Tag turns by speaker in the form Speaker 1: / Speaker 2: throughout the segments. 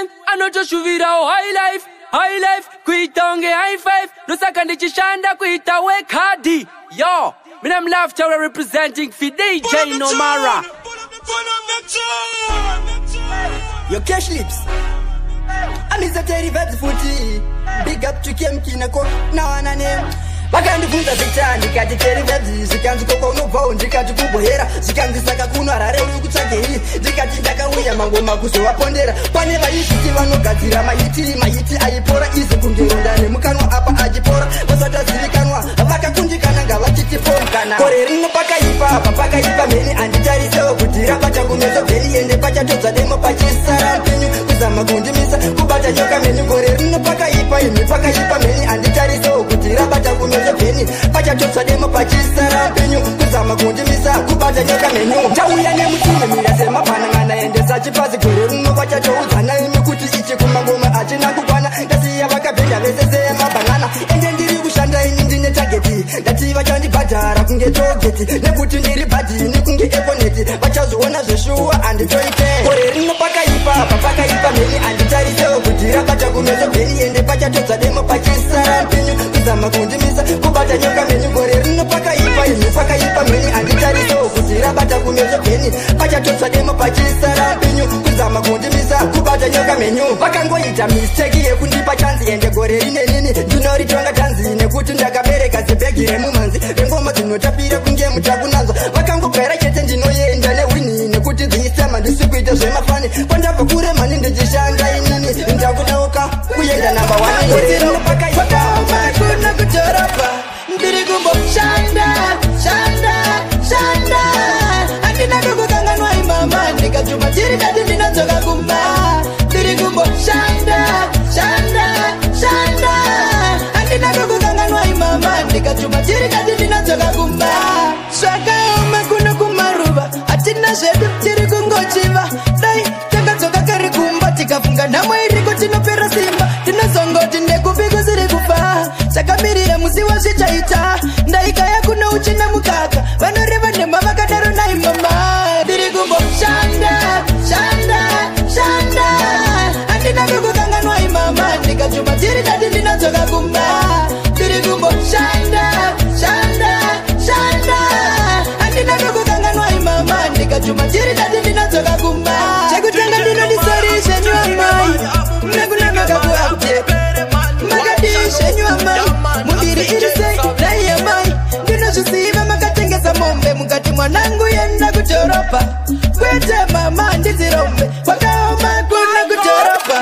Speaker 1: wese anotoshuvirawo high life, high life, kuita unge high five. Ndosaka ndichishanda kuita work hard. Yo, mina I'm Love Tower representing for DJ Nomara.
Speaker 2: Your cash lips. I'm Mr. Terry Vibes futi. Big up to Kem Kinako. Now and name. Vakandibvunza zita ndikati Terry Vibes, zvikanzi koko unobvawo, ndikati kuBuhera, zvikanzi saka kuno Harare uri kutsvagei, ndikati ndakauya mangoma kuzovapondera. Pane vaizviti vanogadzira mahits, mahits aipora izi kunge ronda nemukanwa apa achipora. Vasati azivikanwa vakakundikana ngavachiti fomkana. Gore rino pakaipa, apa pakaipa mheni, handitarisewo kuti rabata kumeso bheni, ende pachatodza demo pachisara mpenyu kuzama kundimisa kubata nyoka mhenyu. Gore rino pakaipa imi, pakaipa mheni, handitarisewo kuti rabata kumeso bheni, pachatodza demo pachisara mpenyu kuzama kundimisa kubata nyoka mhenyu. Ndauya nemutume mira semabhanangana, endesa chipazi. Gore rino vachatoudzana imi kuti ichi kumangoma hachina kukwana. Ndasiya vakabhenda vese semabhanana, ende ndiri kushanda ini ndine target. Ndati vachandibhadhara kunge toll gate, nekuti ndiri bhadhini kunge Econet. Vachazoona zveshuwa handitoite. Gore rino pakaipa, apa pakaipa mheni, handitarisewo kuti rabata kumeso bheni, ende pachatodza demo pachisara mpenyu kuzama kundimisa kubata nyoka mhenyu. Gore rino pakaipa imi, pakaipa mheni, handitarisewo kuti rabata kumeso bheni, pachatodza demo pachisara mpenyu kuzama kundimisa kubata nyoka mhenyu. Vakangoita mistake yekundipa chance, ende gore rine nini ndinoritonga tanzi, nekuti ndakabereka zibhegi remumanzi rengoma dzinotapira kunge mutakunanzwa. Vakangogara chete ndinoenda newin, nekuti dziisema ndisi kuita zvemafani. Kwandabva kure mani ndichishanda inini, ndakudauka kuenda number one. Gore rino pakaipa.
Speaker 3: Kwakaoma kuno kudhorobha, ndiri kumboshanda shanda shanda. Handina kukukanganwai mama, ndikatuma tiri tati ndinodzoka kumba. Ndiri kumboshanda shanda shanda, handina kukukanganwai mama, ndikatuma tiri tati ndinodzoka kumba. Zvakaoma kuno kumaruva, hatina zvedu, tiri kungochiva. Dai takadzoka kari kumba, tikafunga nhamo iriko tinopera simba. Tinozongoti ndekupi kusiri kufa, takamirira musi wazvichaita. Ndaikaya kuno uchina mukaka, vanoreva nhema vakadaro nai mama. Ndiri kumboshanda shanda shanda, handina kukukanganwai mama, ndikatuma tiri tati ndinodzoka kumba. Ndiri kumboshanda shanda shanda, handina kukukanganwai mama, ndikatuma tiri tati ndinodzoka kumba. Chekutanga ndinoti sorry zvenyu amai, nekunonoka kuupdate. Makadii zvenyu amai? Muviri iri sei nai amai? Ndinozviziva makatengesa mombe, mukati mwanangu yenda kudhorobha. Kwete mama, handidzirombe, kwakaoma kuno kudhorobha.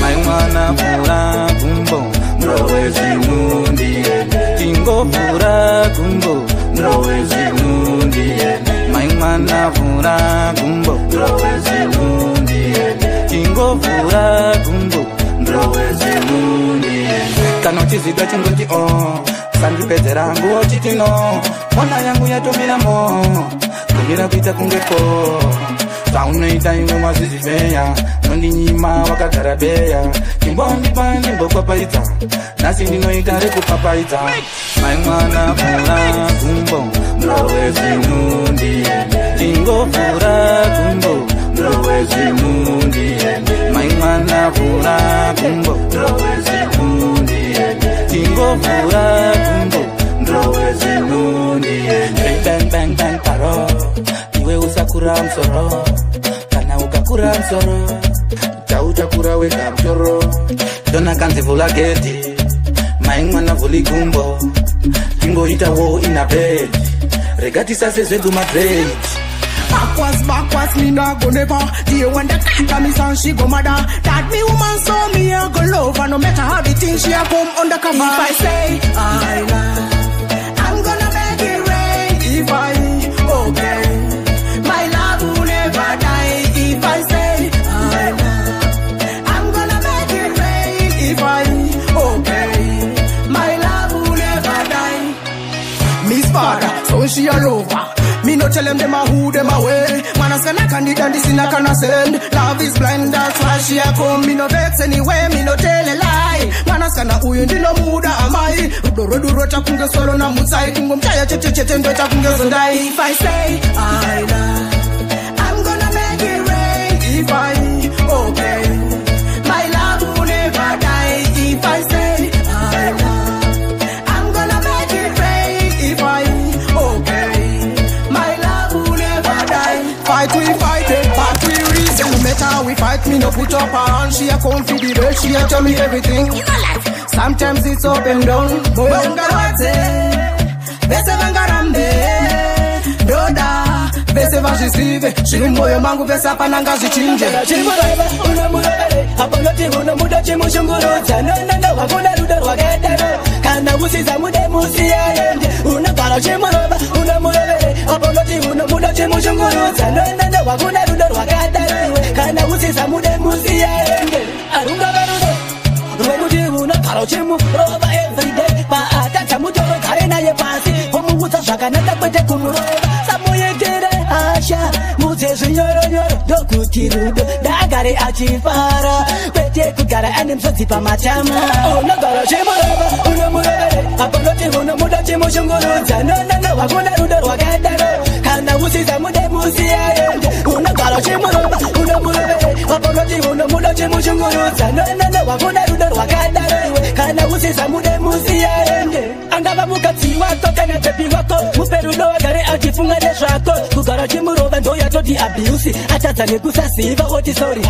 Speaker 4: Mai mwana vhura gumbo mrowe zvimundi, tingovhura gumbo mrowe zvimundi. Mai mwana vhura gumbo mrowe zvimundi, tingovhura gumbo mrowe zvimundi. Kana uchizvida chingoti o sandipedzera nguo chitino mona yangu yatomiramo kumira kuita kunge ko zvaunoita iwe wazvizviveya nondinyima wakagara beya. Chimbondipa ndimbopapaidza, nhasi ndinoita rekupapaidza. Mai mwana vhura gumbo mrowe zvimundi, tingovhura gumbo mrowe zvimundi. Mai mwana vhura gumbo mrowe zvimundi, tingovhura gumbo mrowe zvimundi. Bang bang bang paro, iwe usakura musoro, kana ukakura musoro chautakura wega musoro. Ndona kanzi vhula gedhi, mai mwana vhuli gumbo, tingoitawo ina bed, rega tisase zvedu madred.
Speaker 5: Backwards, backwards, me not go never. The one that got me son, she go mother. That me woman, so me a go love her. No matter how the thing she a come undercover. If I say I love, I'm gonna make it rain. If I okay, my love will never die. If I say I love, I'm gonna make it rain. If I okay, my love will never die. Miss Father, so she a lover. Me no tell them them a who them a way. Man a scan a candid and this in a can a send. Love is blind, that's why she a come. Me no vex anyway, me no tell a lie. Man a scan a uyu ndino muda amai. Rudo rudo rota kunge solo na mutsai. Kungo mchaya chete chete ndota kunge zondai. If I say I love, I'm gonna make it rain. If I okay, Fight we fight it, but we reason. No matter how we fight, me no put up her hand. She a come for the bed, she a tell me everything. You know life. Sometimes it's up and down. Moyo ungarwadze, vese vangarambe. Ndoda, vese vazvizive. Zviri mumwoyo mangu vese hapana ngazvichinje.
Speaker 3: Chimurova unomurovere apo unoti unomuda chimushungurudza. No no no, hakuna rudo rwakadaro. Kana usiza mude musiyaende. Unogara chimurova unomurovere apo unoti unomuda chimushungurudza. No no no, hakuna rudo rwakadaro iwe. Kana usiza mude musiyaende. Arungava rudo rwekuti unogara uchimurova everyday. Paatadza mutoro gare naye pasi womuudza zvakanaka kwete kumurova. Samuitire hasha mudze zvinyoronyoro ndokuti rudo ndagare achifara kwete kugara ane musodzi pamatama. Unogara uchimurova unomurovere apo unoti unomuda chimushungurudza. No no no, hakuna rudo rwakadaro. Kana usiza mude musiyaende. Unogara uchimurova unomurovere apo unoti unomuda chimushungurudza. No no no, hakuna rudo rwakadaro iwe. Kana usiza mude musiyaende. Angava mukadzi wako kana baby wako mupe rudo agare achifunga nezvako. Kugara chimurova ndoyatoti abuse atadza nekusaziva oti sorry.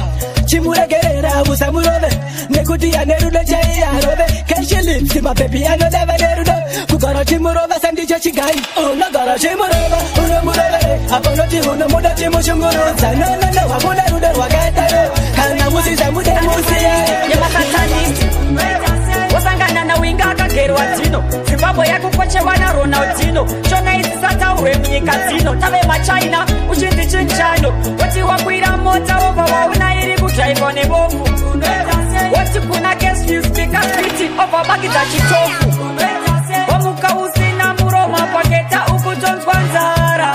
Speaker 3: Chimuregerera usamurove nekuti ane rudo chaiye arove. Cash lips mabebi anoda vane rudo. Kugara chimurova sandicho chigai. Unogara chimurova unomurovere apo unoti unomuda chimushungurudza. No no no, hakuna rudo rwakadaro. Kana usiza mude musiyaende.
Speaker 6: Yemasatanist wasangana na winga akagerwa dzino. Zimbabwe yakukochewa naRonaldinho. Shona isisataurwe munyika dzino. Tave machina uchinzi chinchano. Woti wakwira mota wobva waona iri kudhraivwa nebofu. Woti kuna kesfika fiti obva bakidza chitofu. Wamuka usina muromo paketa ukutonzwa nzara.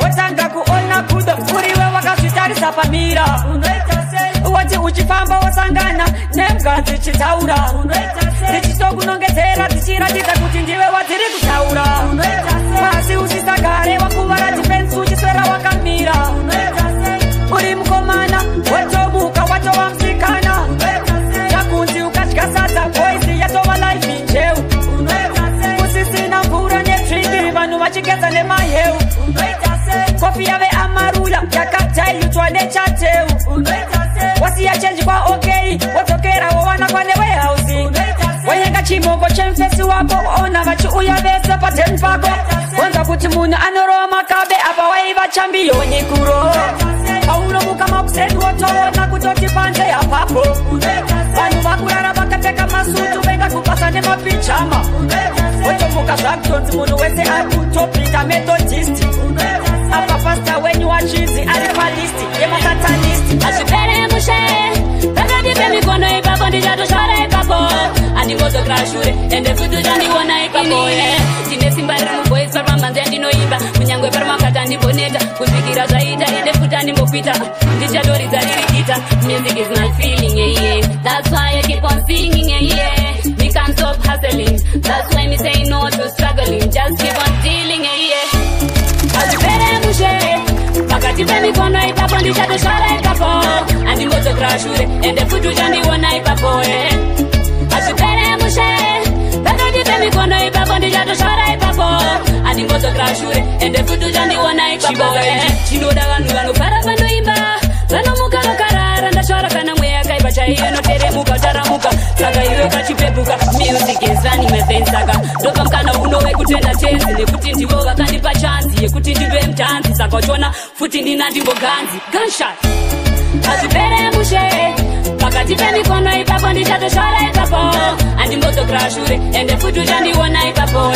Speaker 6: Wotanga kuona kudo uriwe wakazvitarisa pamira. Woti uchifamba wasangana nembwa dzichitaura. Dzichitokunongedzera dzichiratidza kuti ndiwe wadziri kutaura. Pasi usisagare wakuvara dhifensi uchiswera wakamira. Uri mukomana watomuka watova musikana. Zvakunzi ukadya sadza boys yatova life injeu. Kusisina mvura nedringi vanhu vachigeza nemaheu. Kofi yave amarula yakadhailutwa nechateu. Wasiya chenji kwa OK wodzokera wowana kwane warehouse. Wayenga chimoko chemfesi wako ona vachiuya vese padeni pako. Wanza kuti munhu anorova makabe apa waiva chambiyoni kuro. Paunomuka makuseni wotoona kutoti panze apapo. Vanhu vakurara vakapfeka masutu venga kubasa nemapijama. Wotomuka zvakutonzi munhu wese akutopinda methodist. Apa pasta wenyu wachinzi ari palisti yemasatanisti.
Speaker 7: Hazvipere mushe pakati pemikono ipapo ndichatoshora ipapo. Handimbodzokera shure ende futi uchandiona ipapo. Ndine simba riri muvoice pari pamhanzi yandinoimba. Kunyangwe pari makati handimboneta kusvikira zvaita ende futi handimbokuita. Ndichatoridza riri gita. Music is my feeling, yeah, yeah. That's why I keep on singing, yeah, yeah. Me can't stop hustling. That's why me say no to struggling. Just keep on dealing, yeah, yeah. Hazvipere mushe pakati pemikono ipapo ndichatoshora ipapo. Handimbodzokera shure ende futi uchandiona ipapo. Hazvipere mushe pakati pemikono ipapo ndichatoshora ipapo. Handimbodzokera shure ende futi uchandiona ipapo. Chinoda vanhu vanofara vanoimba vanomuka vakarara. Ndashora kana mweya yakaipa chaiyo inoteremuka utaramuka. Saka iwe kachipepuka. Music is running my veins. Saka ndopa mukana uno wekutenda tenzi nekuti ndivo vakandipa chanzi yekuti ndive mutanzi. Saka uchiona futi ndina ndimboganzi gunshot. Hazvipere mushe pakati pemikono ipapo ndichatoshora ipapo. Handimbodzokera shure ende futi uchandiona ipapo.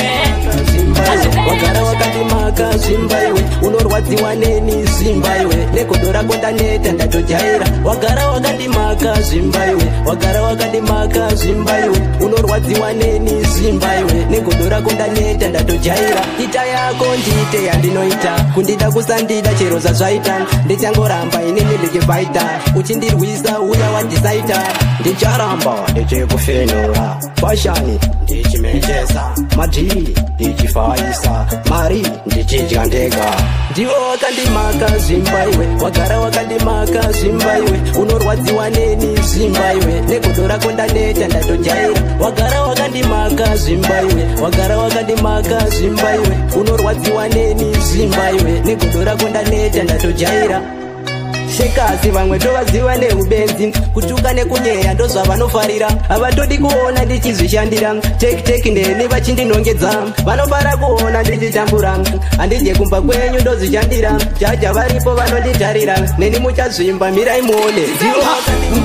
Speaker 2: Wagara wakandimaka zvimba iwe, unorwadziwa neni zvimba iwe. Negodo rako ndaneta ndatojaira. Wagara wakandimaka zvimba iwe, wagara wakandimaka zvimba iwe. Unorwadziwa neni zvimba iwe, negodo rako ndaneta ndatojaira. Ita yako ndiite yandinoita, kundida kusandida chero zvazvaita. Ndichangoramba inini ndichifaita, uchindirwisa uya wadhisaita. Ndicharamba ndichikufenura, fashani ndichimechesa, madhiri ndichifaisa, mari ndichidya ndega. Ndiwo wakandimaka zvimba iwe, wagara wakandimaka zvimba iwe. Unorwadziwa neni zvimba iwe, negodo rako ndaneta ndatojaira. Wagara wakandimaka
Speaker 3: Wakandimaka zvimba iwe, wagara wakandimaka zvimba iwe, unorwadziwa neni zvimba iwe, negodo rako ndaneta ndatojaira. Shekasi vamwe tovaziva neubenzi, kutuka nekunyeya ndozvavanofarira, havatodi kuona ndichizvishandira, teki neni vachindinongedza, vanofara kuona ndichitambura, handidye kumba kwenyu ndozvishandira, jaja varipo vanonditarira, neni muchazvimba mirai muone.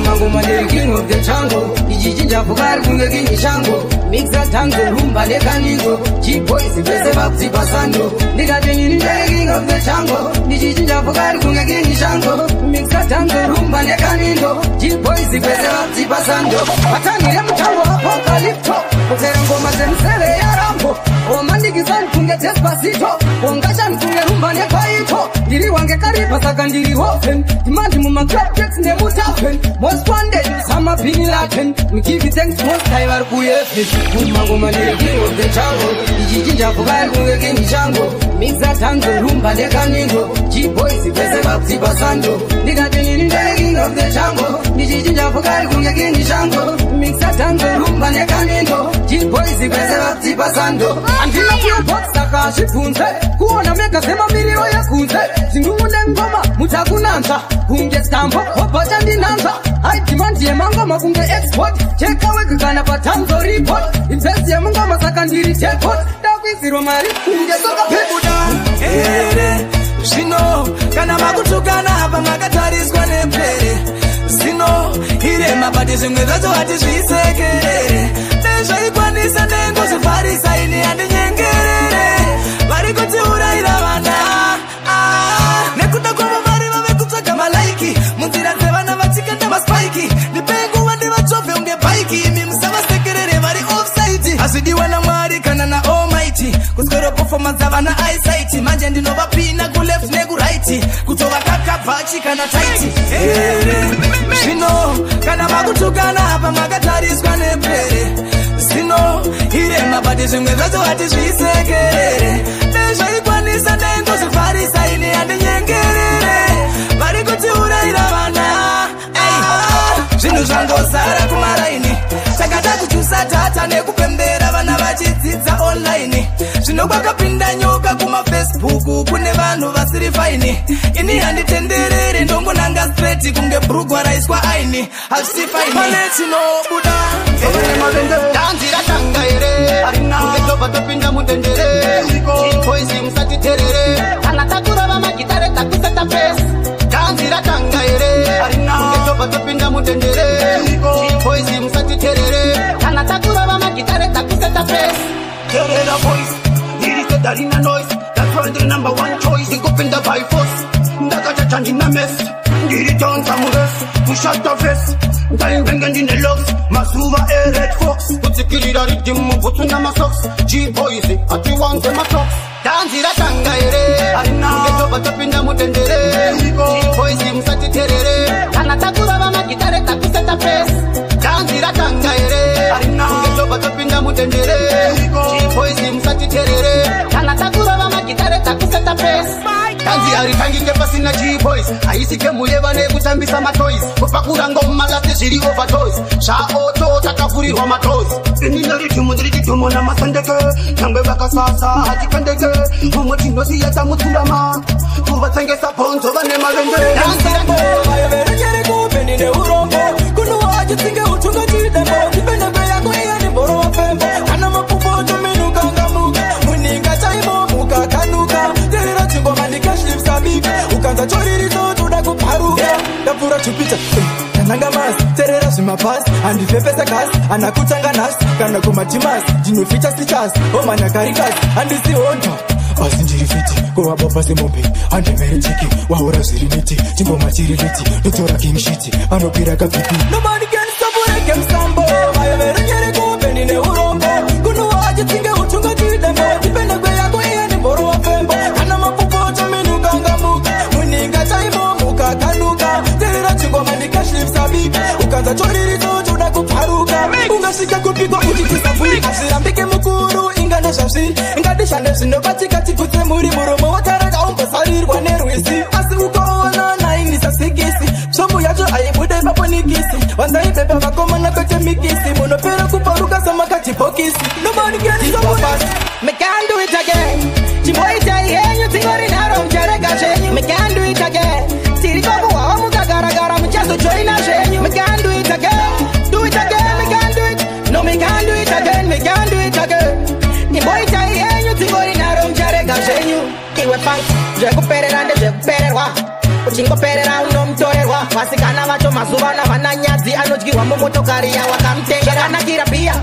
Speaker 8: Mangoma ndiri king of the jungle, ndichichinja vhukari kunge king shango, mixa tango rumba nekaningo, G-boys vese vakudzipa sando, ndikati ini ndiri king of the jungle, ndichichinja vhukari kunge king shango, mixa tango rumba nekanindo, G-boys vese vakudzipa sando, vatanhire mutambo apocalypto, kudzera ngoma dzemuseve yarambo, omandikisani kunge Despacito, ongashani kunge rumba nekwaito, ndiri wange karipa saka ndiri hofen, dimandi mumaclapjacks nemutafen, most wanted Osama bin Laden, we give you thanks most high vari kuheaven. Mumangoma ndiri king of the jungle, ndichichinja vhukari kunge king shango, mixa tango rumba nekanindo, G-boys vese vakudzipa sando, ndikati ini ndiri king of the jungle, ndichichinja vhukari kunge king shango, mixa tango rumba nekanindo, G-boys vese vakudzipa sando. Handina kubox saka zvibvunze, kuona mega semamiriro yekunze, zvingungu nengoma mutakunanzva, kunge stambo wobva chandinanzva, haidhimandi yemangoma kunge export, cheka wega kana patamzo report, invest yemungoma saka ndiri jackpot, ndakuisirwa mari kunge soka
Speaker 4: pebuda here zvino kana makutukana apa makatariswa nepere zino irema bati zvimwe zvacho hatizvisekerere nezvaikwanisa nengozvifarisa ini handinyengerere vari kutiurayira vana nekuda kwavo vari vave kutsvaga malaiki munzira dzevana vachikanda maspaiki ndipei nguva ndivatsvobve unge bhaiki imi musavasekerere vari offside hazvidiwa namwari kana naalmighty kuswero performance avana eyesight manje ndinovapina kuleft nekuright kutovakakabvachi kana taiti here zvino kana makutukana apa makatariswa nepere zino irema bati zvimwe zvacho hatizvisekerere nezvaikwanisa nengozvifarisa ini handinyengerere vari kutiurayira vana zvinhu zvangozara kumaraini saka takuchusa data nekupembera vana vachidzidza online zvino kwakapinda nyoka kumafacebook kune vanhu vasiri faini ini handitenderere ndongonanga straight kunge bhurugwa raiswa aini hazvisi faini pane chinobuda
Speaker 9: Danzi ratanga here kunge tobva topinda mudendere G-boys musatiterere kana takurova magitare takuseta pesi Danzi ratanga here kunge tobva topinda mudendere G-boys musatiterere kana takurova magitare takuseta pesi Terera voice ndiri sedarina noise that's why ndiri number one choice ndikupinda by force ndakachacha ndina mess ndiri tonza muresi kushata face ndaimbenge ndine locks mazuva ered fox kutsikirira ridhimu bhutsu namasocks G-boys hatiwanze matox Danzi ratanga here kunge tobva topinda mudendere G-boys musatiterere kana takurova magitare takuseta pesi Danzi ratanga here kunge tobva topinda mudendere G-boys musatiterere kana takurova magitare takuseta pesi Danzi haritangike pasina G-boys haisike muyeva nekutambisa matoys kupakura ngoma lati zviri overdose zvaoto takavhurirwa matoys ini neridhimu ndiri chidhumo namasendeke nyangwe vakasasa hatikendeke mumwe tinosiya tamutsurama kuvatsengesa bhonzo vane mavende
Speaker 3: vayoverenyerekupe ndine urombo kunuwa achitsinge utunga chidembo ndipendekwe yako iye ndimboro wafembo kana mapupo tominukangamuka muninga chaimo mukakanuka terera chingoma ndikashlipsabika ukanza choririso toda kuparuka ndapfuura Jupiter nanga masi terera zvimapasi handifefesa gasi handakutanga nhasi kana kumatimasi ndinoficha sichasi omanyakarikasi handisi honda asi ndiri fiti kuvababa semombe handimere chiki waura zviri niti chingoma chiri liti ndotora king shiti anokwira kapipi nobody can stop reggae musambo vayoverenyerekupe ndine urombo kunuwa achitsinge utunga chidembo ndipendekwe yako iye ndimboro wafembo kana mapupo tominukangamuka muninga chaimo mukakanuka terera chingoma ndikashlipsabika ukanza choririso toda kuparuka ungasvika kupikwa uchitisabvuri hazvirambike mukuru inga ndezvazviri ingadishande zvinobatika tigutse muri muromo wakarega umbosarirwa nerwizi asi ukaona nainisa sikisi svombu yacho haibude paponikisi vanzaipepa vakomana kwete mikisi munopera kuparuka samakati.
Speaker 4: Chibhokisi. Nobody can stop us.
Speaker 3: Me can't do it again. Chimboita yenyu tingori naro mucharega zvenyu. Me can't do it again. Tiri kokuwawa mukagaragara muchazojoina zvenyu. Me can't do it again. Do it again. Me can't do it. No, me can't do it again. Me can't do it again. Chimboita yenyu tingori naro mucharega zvenyu. Iwe funk zvekuperera ndezvekupererwa. Uchingoperera unomutorerwa. Vasikana vacho mazuva ano havana nyadzi, anodyiwa mumotokari yawakamutengera. Zvakanakira bhiya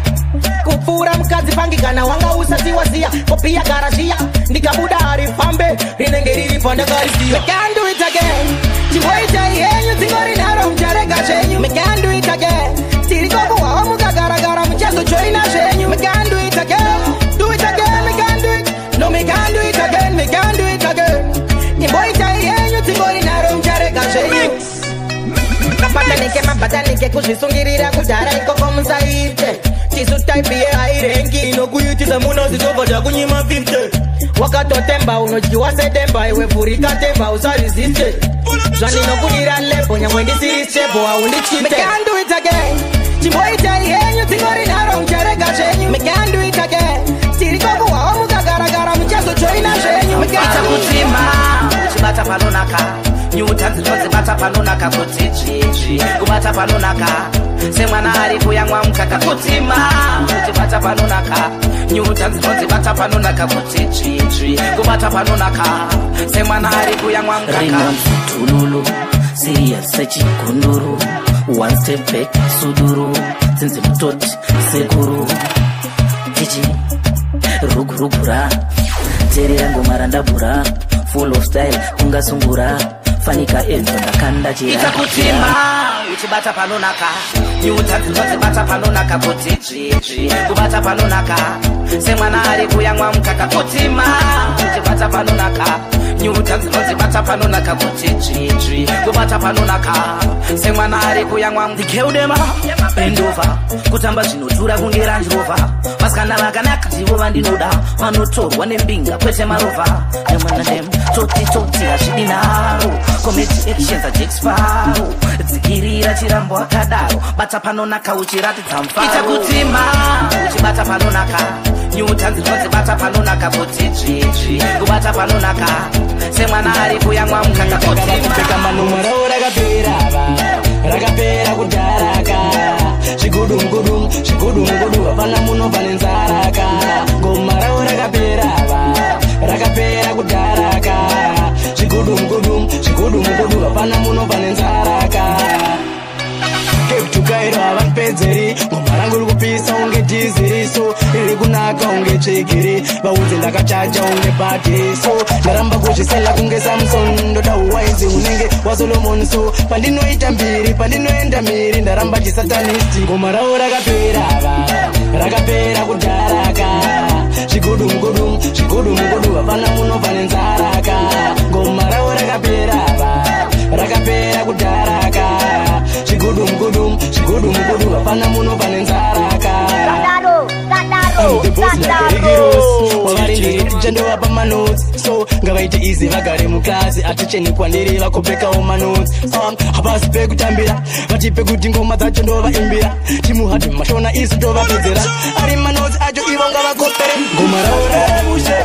Speaker 3: kupfuura mukadzi pangi kana wanga usati waziya kopiya gara zviya ndikabuda harifambe rinenge riri pandakariziya. Me can't do it again. Chimboita yenyu dzingori nharo mucharega zvenyu. Me can't do it again. Tiri kokuhwawa mukagaragara muchazojoina zvenyu. Me can't do it again. Do it again. Me can't do it. No, me can't do it again. Me can't do it again. Chimboita yenyu dzingori nharo mucharega zvenyu. Mabatanike mabatanike kuzvisungirira kudhara ikoko musaite. Tisu type yehairengi inokuitisa munozitobva zvakunyima 50. Wakatotemba unodyiwa sedemba iwe vhurika temba usaresiste. Zvandinokudira lebo nyangwe ndisiri stable haundichite. Me can't do it again. Chimboita yenyu dzingori nharo mucharega zvenyu. Me can't do it again. Tiri kokuhwawa mukagaragara muchazojoina zvenyu. Me can't
Speaker 10: Ita kutima uchibata panonaka. Nyuta dzinodzibata panonaka kuti dzvidzvi. Kubata panonaka semwana ari kuyamwa mukaka. Kutima uchibata panonaka. Nyuta dzinodzibata panonaka kuti dzvidzvi. Kubata panonaka semwana ari kuyamwa mukaka.
Speaker 11: Rinonzi tululu serious sechigunduru. One step back suduru. Dzinzi mutoti sekuru. Tichi rugurugura. Terera ngoma randabhura. Full of style ungasungura. Fanika enzo ndakanda chira.
Speaker 10: Ita kutima uchibata panonaka. Nyuta dzinodzibata panonaka kuti dzvidzvi. Kubata panonaka semwana ari kuyamwa mukaka. Kutima uchibata panonaka. Nyuta dzinodzibata panonaka kuti dzvidzvi. Kubata panonaka semwana ari kuyamwa.
Speaker 11: Ndikeudema bendova kutamba zvinodhura kunge Range Rover. Vasikana vakanaka ndivo vandinoda vanotorwa nembinga kwete marovha. Nemwana dem toti toti hazvidi nharo. Comedy actions aJack Sparrow. Dzikirira chirambo akadaro. Bata panonaka uchiratidza mufaro.
Speaker 10: Ita kutima uchibata panonaka. Nyuta dzinodzibata panonaka kuti dzvidzvi. Kubata panonaka semwana ari kuyamwa mukaka. Kutima
Speaker 4: Kupfeka manhumwe ravo rakapera va, rakapera kudharaka. Zvigudumugudu zvigudumugudu hapana munobva nenzaraka. Ngoma ravo rakapera va, rakapera kudharaka. Zvigudumugudu zvigudumugudu hapana munobva nenzaraka. Cape to Cairo havanipedzeri. Ngoma rangu riri kupisa unge dhiziri so riri kunaka unge tsvigiri. Vaudze ndakachacha unge bhatiri so ndaramba kuzvisela kunge Samson. Ndoda uwainzi unenge waSolomon so pandinoita mbiri pandinoenda miri ndaramba chisatanisti. Ngoma ravo rakapera va, rakapera kudharaka. Zvigudumugudu zvigudumugudu hapana munobva nenzaraka. Ngoma ravo rakapera va, rakapera kudharaka. Zvigudumugudu zvigudumugudu hapana munobva nenzaraka. I'm the boss like Ricky Ross. Wavari ndiri ticha ndovapa manotes so ngavaite easy vagare muklasi aticheni kwandiri vakopfekawo manotes. Hapasi pekutambira vatipe kuti ngoma dzacho ndovaimbira. Timuhadhi mashona isu tovapedzera ari manotes acho ivo ngavakopere. Ngoma ravo
Speaker 6: Hazvipere mushe,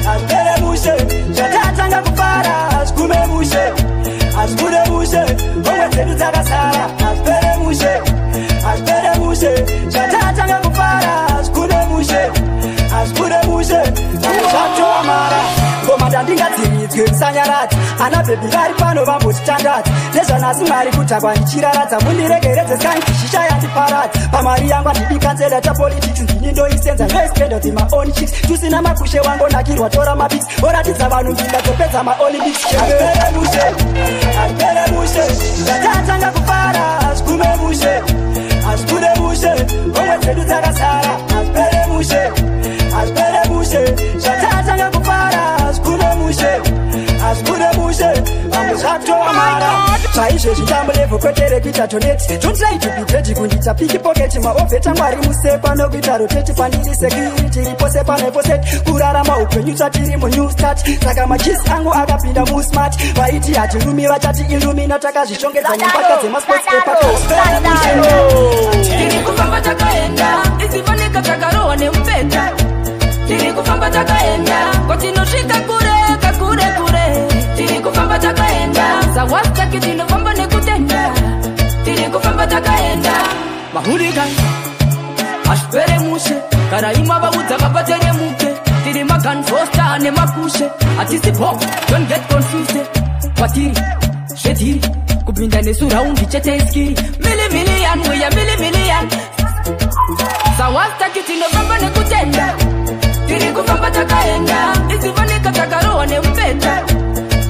Speaker 6: hazvipere mushe, zvatatanga kufara hazvigume mushe, hazvibude mushe, homwe dzedu dzakasara. Hazvipere mushe, hazvipere mushe, zvatatanga kufara hazvigume mushe, hazvibude mushe, zvatoamara. Ngoma ndandingadziridzwe musanyaradza, ana bhebhi vari pano vambotitandadza. Nezvanhasi mwari kudhakwa ndichiraradza, mundiregeredze skanki shisha yandiparadza. Pamari yangu handidi kansela tapolitics, ndini ndoisenza ndoispenda dzemaon chicks. Tusina makushe wangonakirwa tora mapics, oratidza vanhu ndingadzopedza maolympics. Hazvipere mushe, hazvipere mushe, zvatatanga kufara hazvigume mushe, hazvibude mushe, homwe dzedu dzakasara. Hazvipere mushe, hazvipere mushe, zvatatanga kufara hazvigume mushe, hazvibude mushe, vamwe zvatoamara.
Speaker 2: Paizvezvi ndambo level kwete rekuita donate. Don't try to be dirty kundiita pickpocket. Maovheta Mwari musepa nokuita rotate. Pandiri security ripose paneposet. Kurarama upenyu tsatiri munew start. Saka majisi angu akapinda musmart. Vaiti hatirumi vachati illumina. Takazvishongedza nembatya dzemasports
Speaker 12: Tiri kufamba takaenda, isifanika takarohwa nemupeta. Tiri kufamba takaenda, kwatinosvika kure kakure kure. Tiri kufamba takaenda, sawastaki tinofamba nekutenda. Tiri kufamba takaenda.
Speaker 6: Mahooligan ashpere mushe karaima vaudza vabatere muke. Tiri magun foster nemakushe hatisi pop, don't get confused. Kwatiri zvedhiri kupinda nesu raundi chete iskiri. Mili million we are mili million. Sawastaki tinofamba nekutenda. Tiri kufamba takaenda, isifanika takarohwa nemupeta.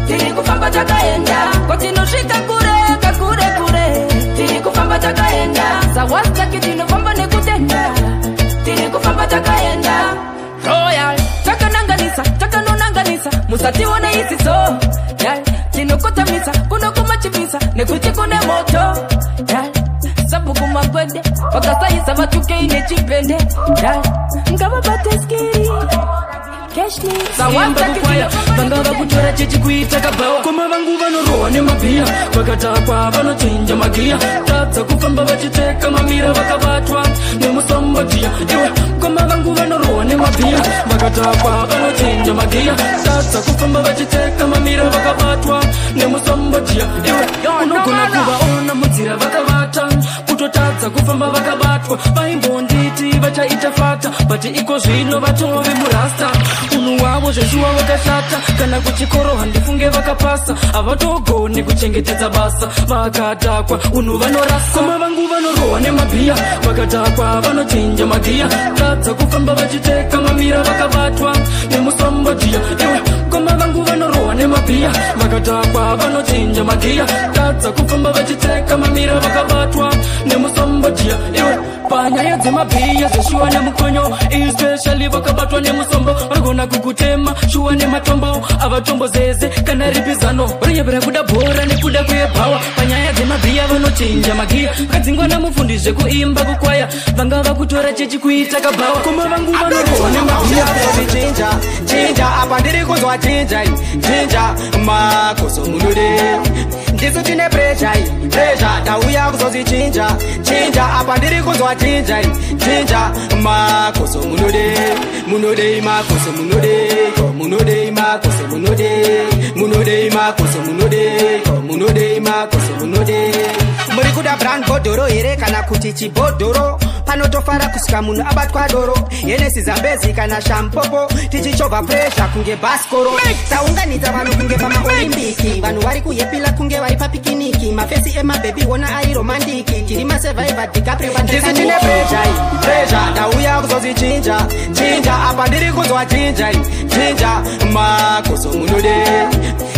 Speaker 6: Tiri kufamba takaenda, kwatinosvika kure kakure kure. Tiri kufamba takaenda, sawastaki tinofamba nekutenda. Tiri kufamba takaenda. Royal takananganisa, takanonanganisa, musatione isi so. Yeah, tinokotamisa, kunokumachipisa, nekuti kune moto. Yeah, sabuku makwede, vakasaisa vatuke ine chipende. Yeah, ngavabate skiri.
Speaker 1: Simba kukwaya vanga vakutora chechi kuita kabhawa. Koma vangu vanorohwa nemabhiya vakatakwa vanochinja magiya. Tadza kufamba vachiteka mamira vakabatwa nemusombojiya. Iwe koma vangu vanorohwa nemabhiya vakatakwa vanochinja magiya. Tadza kufamba vachiteka mamira vakabatwa nemusombojiya. Iwe unogona kuvaona munzira vakavata kutotadza kufamba vakabatwa. Vaimbonditi vachaita fata but iko zvino vatove murasta. Unhu wavo zveshuwa vakashata kana kuchikoro handifunge vakapasa. Havatogoni kuchengetedza basa vakatakwa unhu vanorasa. Koma vangu vanorohwa nemabhiya vakatakwa vanochinja magiya. Tadza kufamba vachiteka mamira vakabatwa nemusombojiya. Iwe koma vangu vanorohwa nemabhiya vakatakwa vanochinja magiya. Tadza kufamba vachiteka mamira vakabatwa nemusombojiya. Iwe panyaya dzemabhiya zveshuwa nemukonyo especially vakabatwa nemusombo. Vanogona kukutema shuwa nematombo avatombozeze kana ripi zano. Vanonyepera kuda bhora nekuda kwebhawa. Panyaya dzemabhiya vanochinja magiya. Vakadzingwa namufundi zvekuimba kukwaya vanga vakutora chechi kuita kabhawa. Koma vangu vanorohwa nemabhiya.
Speaker 8: Chinja chinja apa ndiri kunzwa chinja chinja makoso munode. Ndisu tine pressure pressure tauya kuzozichinja chinja apa ndiri kunzwa chinja chinja makoso munode. Munode makoso munode munode makoso munode munode makoso munode munode makoso munode. Muri kuda brand bhodhoro here kana kuti chibhodhoro? Panotofara kusvika munhu abatwa doro. Yenesi Zambezi kana shampopo tichichovha pressure kunge bhasikoro. Taunganidza vanhu kunge pamaolimpiki. Vanhu vari kuyepila kunge vari papikiniki. Mafesi emabhebhi wona ari romantiki. Tiri masurvivor DiCaprio. Ndisu tine pressure pressure tauya kuzozichinja chinja apa ndiri kunzwa chinja chinja makoso munode.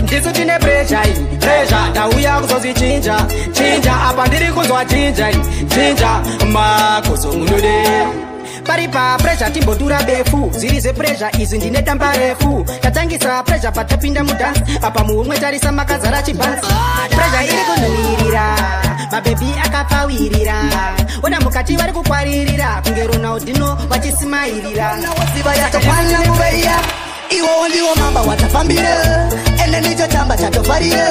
Speaker 8: Ndisu tine pressure pressure tauya kuzozichinja chinja apa ndiri kunzwa chinja chinja makoso munode. Pari pa pressure timbotura befu. Zviri zvepressure izvi ndine tamba refu. Tatangisa pressure patapinda mudance. Apa muhomwe tarisa makazara chibhanzi. Pressure iri kunhuhwirira, mabhebhi akapfawirira. Ona mukati vari kukwaririra kunge Ronaldinho vachisimairira.
Speaker 3: Ziva yatokwana nguva iya, iwowo ndiwo mamba watafambire. Ende ndicho chamba chatofarire.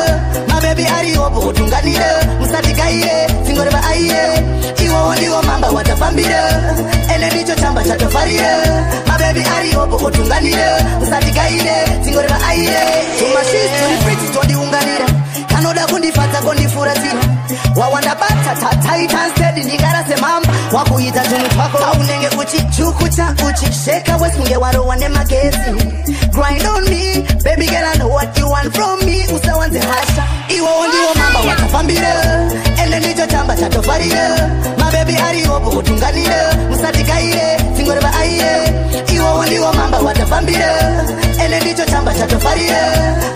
Speaker 3: Mabhebhi ariwopo utunganire. Musatigaire dzingoreva aiye. Iwowo ndiwo mamba watafambire. Ende ndicho chamba chatofarire. Mabhebhi ariwopo utunganire. Musatigaire dzingoreva aiye. Tumashisi turi pretty tondiunganira. Kanoda kundifadza kondifuratira. Wawanda bata tataita steady ndikara semamba. Wakuita tunhu twako kaunenge uchichukucha uchisheka wesunge warowa nemagetsi. Grind on me baby girl, I know what you want from me. Usawanze hasha. Iwowo ndiwo mamba watafambire. Ende ndicho chamba chatofarire. Mabhebhi ariwopo utunganire. Musatigaire dzingoreva aiye. Iwowo ndiwo mamba watafambire. Ende ndicho chamba chatofarire.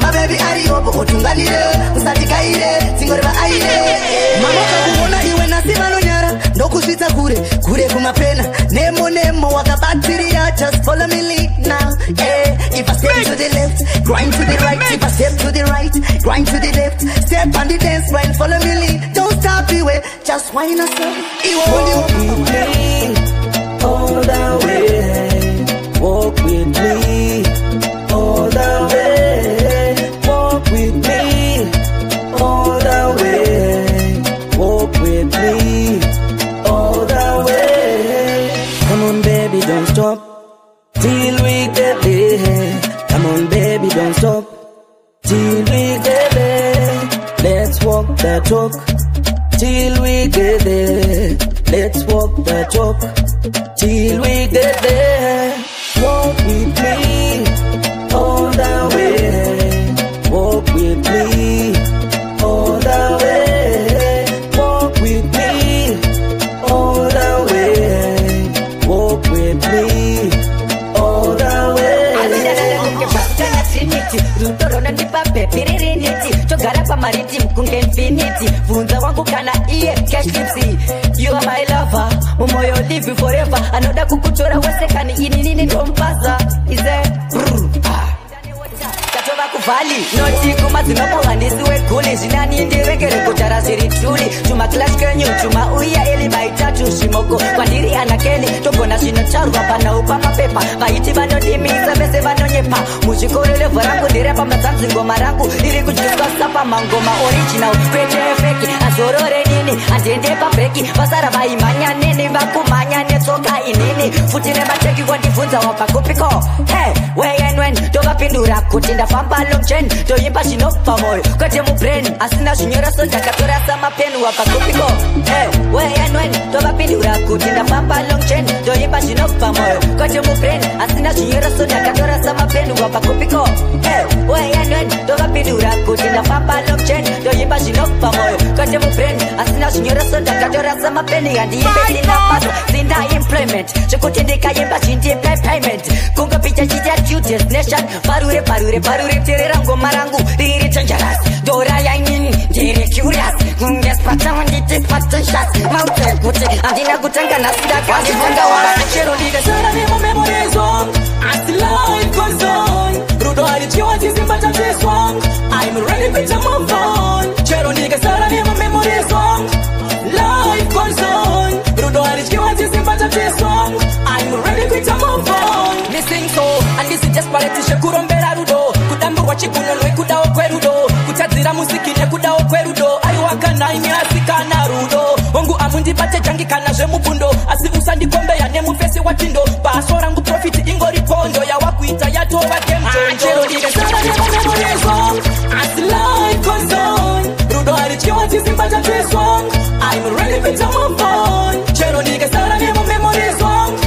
Speaker 3: Mabhebhi ariwopo utunganire. Musatigaire dzingoreva aiye. Mamoka kuona iwe nasi vanonyara. Ndokusvitsa kure kure kumapena. Nemo nemo wakabatirira. Just follow me now. Eh, if I step to the left
Speaker 2: Grind to the right, if I step to the right, grind to the left, step on the dance line, follow me lead. Don't stop the way, just wine us up.
Speaker 4: Walk with me all the way. Walk with me all the way. Walk with me all the way. Walk with me all the way. Come on, baby, don't stop till we get there. Come on, baby, don't stop till we get there. Let's walk the talk till we get there. Let's walk the talk till we get there. Walk with me all the way. Walk with me all the way. Walk with me all the way. Walk with me all the way.
Speaker 6: Togara pamariti kunge infinity. Vunza wangu kana iye cash tipsy. You are my lover, mumoyo live forever. Anoda kukutora wese kani ini nini ndompaza. Ize tatova kuvali noti kumadzimabo handisi weguli zvinani ndirekere kutara zviri tuli tuma clash kenyu tuma uya eli maitatu zvimoko kwandiri anakeli togona zvinotaurwa panhau pamapepa vaiti vanodimisa vese vanonyepa muzvikoro levho rangu nderepamadzanzi ngoma rangu riri kudyiswa sapamangoma original kwete feki azorore nini handiende pabreki vasara vaimhanya neni vakumhanya netsoka inini futi nemateki wandibvunza wabva kupiko he weyenwen ndovapindura kuti ndafamba long chain ndoimba zvinobva moyo kwete mubrain asina zvinyoreso ndakatora samapeni wabva kupiko he weyenwen ndovapindura kuti ndafamba long chain ndoimba zvinobva moyo kwete mubrain asina zvinyoreso ndakatora samapeni wabva kupiko he weyenwen ndovapindura kuti ndafamba long chain ndoimba zvinobva moyo kwete mubrain asina zvinyoreso ndakatora samapeni handiimbe sina basa sina employment zvekuti ndikaimba chindipe payment kungopicha chiita due destination parure parure parure terera ngoma rangu riri dangerous dora yainini ndiri curious kunge spata nditi spatatious maute kuti handina kutanga nhasi ndakazvifanga
Speaker 4: Chero ndikasara nemamemories wangu as life goes on. Rudo harityiwa chisimba chatsviswa. I'm ready to move on. Chero ndikasara nemamemories wangu life goes on. Rudo harityiwa chisimba chatsviswa. I'm ready to move on. Missing so and this is desperate shekurombera rudo kudamburwa chikuno nekudawo kwerudo kutadzira musiki nekudawo kwerudo aiwa kana imi asikana rudo wangu amundibate jangi kana zvemubundo asi usandikombeya nemufesi watindo paso rangu profit ingori pondo yawakuita yatova gemchero ndikasara nemamemories wangu as life goes on. Rudo harityiwa chisimba chatsviswa. I'm ready to move on. Chero ndikasara nemamemories wangu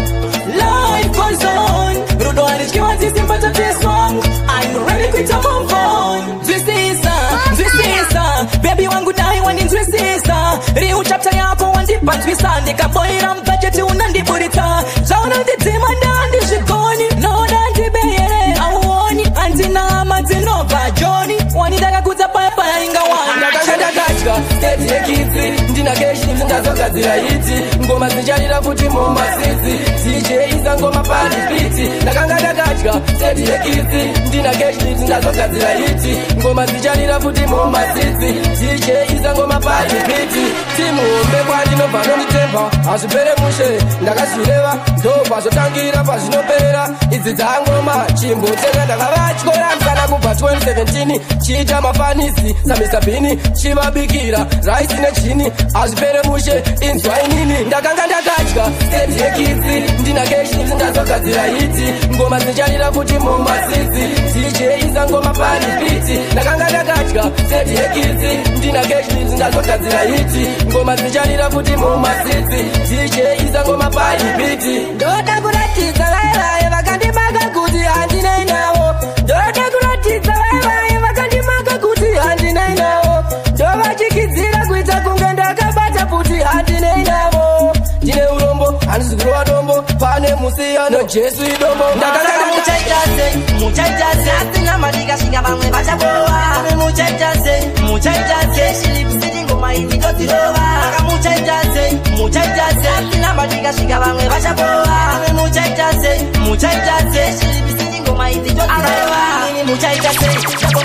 Speaker 4: life goes on. Rudo harityiwa chisimba chatsviswa. I'm ready to move on. Nzwisisa, nzwisisa, baby wangu dai wandinzwisisa. Riu chapter yako wandipa nzwisa. Ndikaboira mbudget unandiburitsa. Zvaunondidzima ndandizvigoni. Noda ndibeyere auoni. Handina madzinobva Johnny. Wani ndakakudza paya paya inga wani. Ndakadya steady yekidzi. Ndina cash ndazogadzira hiti. Ngoma dzicharira futi mumasitsi. DJ isa ngoma paripiti. Ndakanga ndakadya steady yekidzi. Ndina cash ndazogadzira hiti. Ngoma dzicharira futi mumasitsi. DJ isa ngoma paripiti. Timuombe kwandinobva nonditemba. Hazvipere mushe ndakazvireva. Ndopazvotangira pazvinoperera. Idzi dzangoma chimboteka ndakavatyora musana kubva 2017. Chiita mafanisi saMr Bean chivabikira raisi nechini. Hazvipere mushe inzwa inini. Ndakanga ndakadya steady yekidzi. Ndina cash ndazogadzira hiti. Ngoma dzicharira futi mumasitsi. DJ isa ngoma paripiti. Ndakanga ndakadya steady yekidzi. Ndina cash ndazogadzira hiti. Ngoma dzicharira futi mumasitsi. DJ isa ngoma paripiti. Ndoda kuratidza vaivaye vakandimaka kuti handinei navo. Ndoda kuratidza vaivaye vakandimaka kuti handinei navo. Ndovachikidzira kuita kunge ndakabata kuti handinei navo. Ndine urombo handisi kurova dombo pane musiyano Jesu idombo.
Speaker 2: Ndakanga muchaita sei muchaita sei asina madikashinga vamwe vachabowa. Muchaita sei muchaita sei shilipsiti ngoma idzi ndodzirova. Muchaita sei muchaita sei asina madikashinga vamwe vachabowa. Muchaita sei muchaita sei shilipsiti ngoma idzi ndodzirova. Muchaita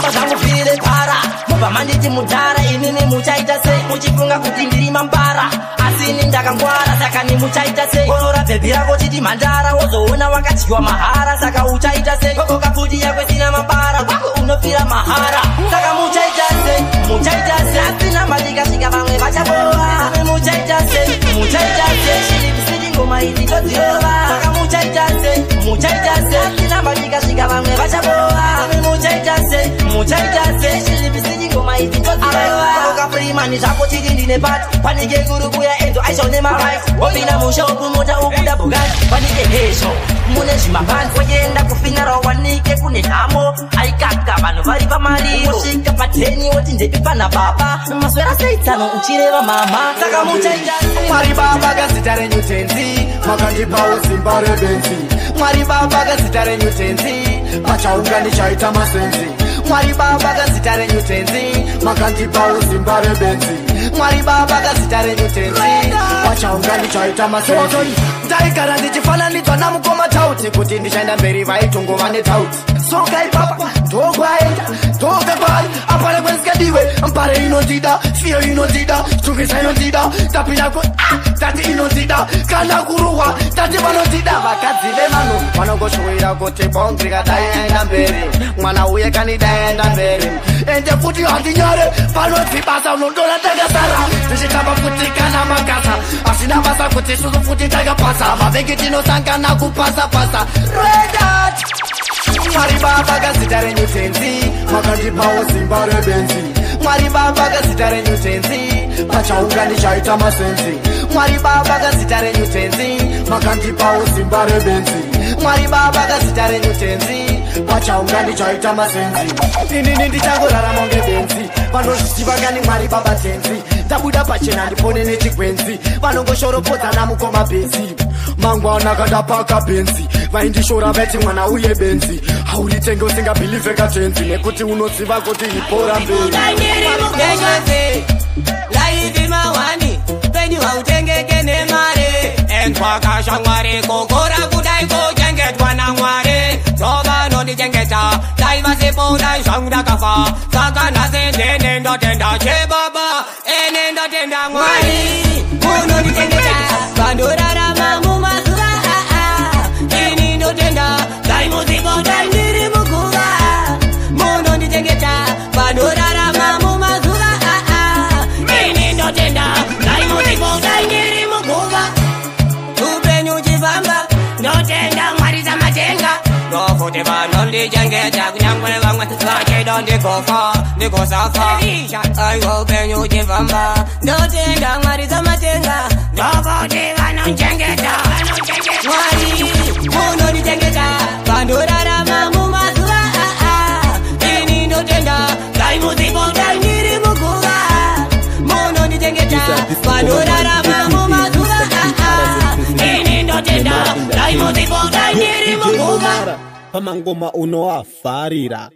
Speaker 2: Ndakutamba zvangu fire para. Mubva manditi mudhara inini muchaita sei? Muchifunga kuti ndiri mambara. Asi ini ndakangwara saka ni muchaita sei? Korora bhebhi rako chiti mhandara wozoona wakadyiwa mahara saka uchaita sei? Kokoka pfuti yako isina mabara kwako unofira mahara. Saka muchaita sei? Muchaita sei? Asina matikasvika vamwe vachaboa. Muchaita sei? Muchaita sei? Shiri ngoma idzi todzirova. Saka muchaita sei? Muchaita sei? Asina matikasvika vamwe vachaboa. Muchaita sei? Muchaita sei? Shiri ngoma idzi todzirova. Kokoka Freeman zvako chiti ndine pati. Panike kuri kuya Enzo aisho nemaright. Wopinda mushopu mota ubuda Bugatti. Panike hesho mune zvimapanzi. Wochienda kufinara wanike kune nhamo. Aikaka vanhu vari pamariro. Wosvika pateni woti ndepi pana baba. Maswera sei tsano uchireva mama. Saka muchaita sei?
Speaker 4: Mwari baba kazita renyu tenzi,
Speaker 13: makandipawo simba rebenzi.
Speaker 4: Mwari baba kazita renyu tenzi,
Speaker 13: pachaunga ndichaita masenzi.
Speaker 4: Mwari baba kazita renyu tenzi,
Speaker 13: makandipawo simba rebenzi.
Speaker 4: Mwari baba kazita renyu tenzi,
Speaker 13: pachaunga ndichaita masenzi.
Speaker 4: Ndaigara ndichifananidzwa namukoma tauti kuti ndichaenda mberi vaitongova netauti. Soka ipapa ndokwaenda ndoka kwari apana kwensikadiwe mbare inondida fiyo inondida chitungisa inondida tapinda ku tati inondida kana kuruhwa tati vanondida. Vakadzi vevanhu vanongoshuwira kuti bondrika daienda mberi mwana uye kani daienda mberi ende futi handinyare panodzi basa unondona takasara tichitamba futi kana makasa asina basa kuti isusu futi takapasa vavengi tinosangana kupasa pasa redat. Mwari baba kazita renyu tenzi,
Speaker 13: makandipawo simba rebenzi.
Speaker 4: Mwari baba kazita renyu tenzi,
Speaker 13: pachaunga ndichaita masenzi.
Speaker 4: Mwari baba kazita renyu tenzi,
Speaker 13: makandipawo simba rebenzi.
Speaker 4: Mwari baba kazita renyu tenzi,
Speaker 13: pachaunga ndichaita masenzi.
Speaker 4: Inini ndichangorarama kunge benzi, vanozviziva kani Mwari baba tenzi. Ndabuda pachena ndipone nechigwenzi, vanongoshoropodza namukoma benzi.
Speaker 13: Mangwana kandapaka benzi, vaindishora vati mwana uye benzi. Hauritenge usingabhilivhe katenzi, nekuti unoziva kuti ipora mberi.
Speaker 14: Laivi mawani penyu hautengeke nemare. Endwakasha Mwari kokora kudai kochengetwa naMwari. Ndovanondichengeta dai vasipo dai zvangu ndakafa. Saka nhasi ndini ndotenda chebaba ene ndotenda Mwari. Munondichengeta vandorarama mumazuva ini ndotenda dai musipo dai ndiri muguva. Munondichengeta vandorarama mumazuva ini ndotenda dai musipo dai ndiri muguva. Upenyu uchifamba ndotenda Mwari dzamatenga. Ndofuti vanondichengeta kunyangwe vamwe vachida ndikofa ndikosafa. Aiwa upenyu uchifamba ndotenda Mwari dzamatenga. Ndofuti vanondichengeta Mwari munondichengeta vandorarama mumazuva ini ndotenda dai musipo dai ndiri muguva. Munondichengeta vandorarama mumazuva ini ndotenda dai musipo dai ndiri muguva.
Speaker 15: Pamangoma unoafarira.